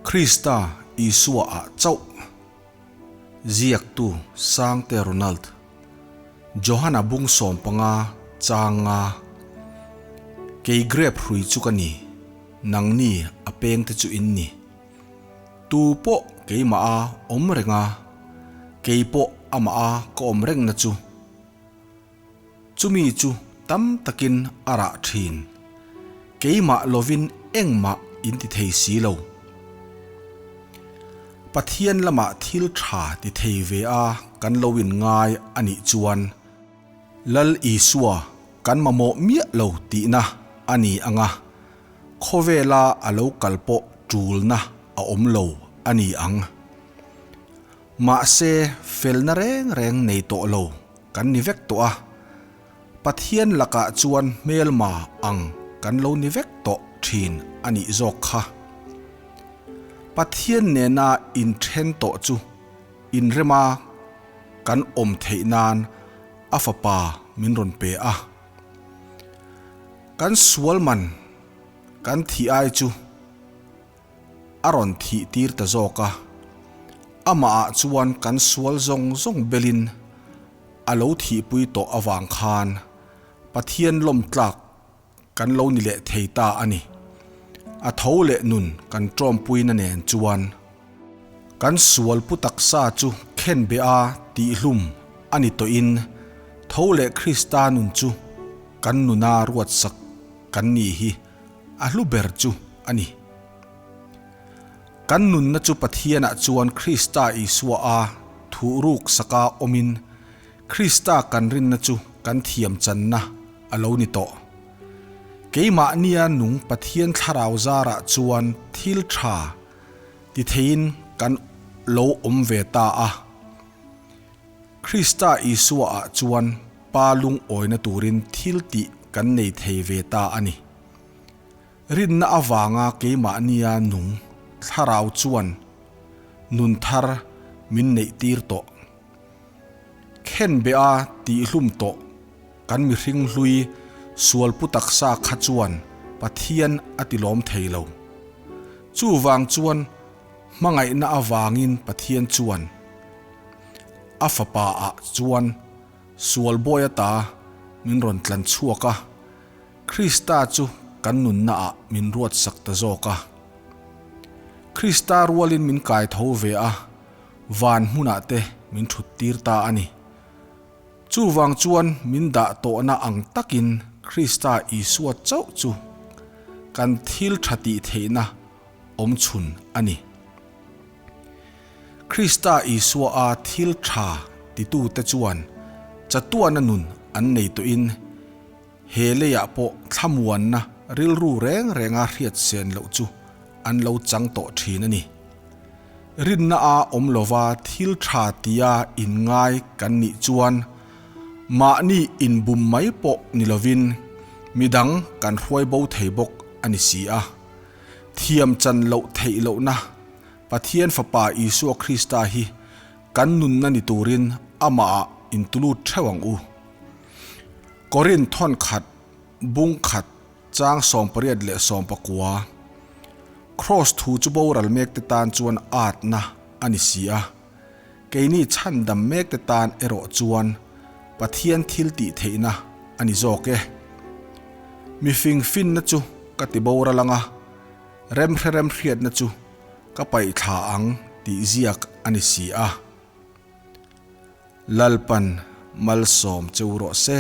Krista Isua ah chauh. Ziaktu Sangte Ronald. Johana bung 15 chang nga. Kei grep hrui chu ka ni, nangni a pengte chu in ni. Tu pawh keimah a awm reng a, kei pawh amah a ka awm rengna chu. Chumi chu tam takin a rah thin. Keimah lovin engmah in ti thei si lo. Pathian lamah thil tha ti thei ve a kan lo in ngai a nih chuan Lal Isua kan mamawh miah lo tihna a ni ang a, khawvela a lo kal pawh tulna a awm lo a ni ang. Mahse felna reng reng nei tawh lo kan ni vek tawh a, Pathian lakah chuan hmelma ang kan lo ni vek tawh thin a nih zawk kha. Pathian nena inthen tawh chu inrema kan awm theih nan a Fapa min rawn pe a. Kan sual man kan thih ai chu a rawn thih tir ta zawk a, amahah chuan kan sual zawng zawng belin a lo thihpui tawh avang khan Pathian lawm tlak kan lo ni leh thei ta a ni. A tho leh nun kan tawmpuina nen chuan kan sual pu taksa chu khenbeh a tihhlum a ni tawhin tho leh Krista nun chu kan nuna ruatsak kan nih hi a hlu ber chu a ni. Kan nunna chu Pathianah chuan Krista Isua a thuhruk saka awmin Krista kan rinna chu kan thiam channa a lo ni tawh. Keimahnia nung Pathian thlarau zarah chuan thil tha ti theiin kan lo awm ve ta a. Krista Isua ah chuan Pa lungawina turin thil tih kan nei thei ve ta a ni. Rinna avanga keimahnia nung thlarau chuan nun thar min neih tir tawh. Khenbeh a tihhlum tawh kan mihring hlui sual pu taksa kha chuan Pathian a tilawm thei lo. Chuvang chuan hmangaihna avangin Pathian chuan a fapa ah chuan sual bawi ata min rawn tlan chhuak a, Krista chu kan nunna ah min ruat sak ta zawk a. Krista rualin min kai tho ve a, van hmunah te min thut tir ta a ni. Chuvang chuan min dah tawhna ang takin Krista Isua chauh chu kan thil tha tih theihna awm chhun a ni. Krista Isua a thil tha titute chuan chatuana nun an nei tawhin he leiah pawh thlamuanna rilru reng renga hriat sen loh chu an lo chang tawh thin a ni. Rinna a awm lova thil tha tia inngai kan nih chuan mahni inbum mai pawh ni lovin midang kan hruai bo thei bawk a ni si a. Thiam chan loh theih lohna Pathian Fapa Isua Krista hi kan nunna ni turin amahah intulut theuh ang u. Korinth thawn khat, bung khat, chang 89. Kraws thu chu boral mekte tan chuan atna a ni si a, keini chhandam mekte tan erawh chuan Pathian thil tih theihna a ni zawk e. Mifing finna chu ka ti boral ang a, remhre remhriatna chu ka paih thla ang tih ziak a ni si a. Lalpan malsawm cheu rawh se.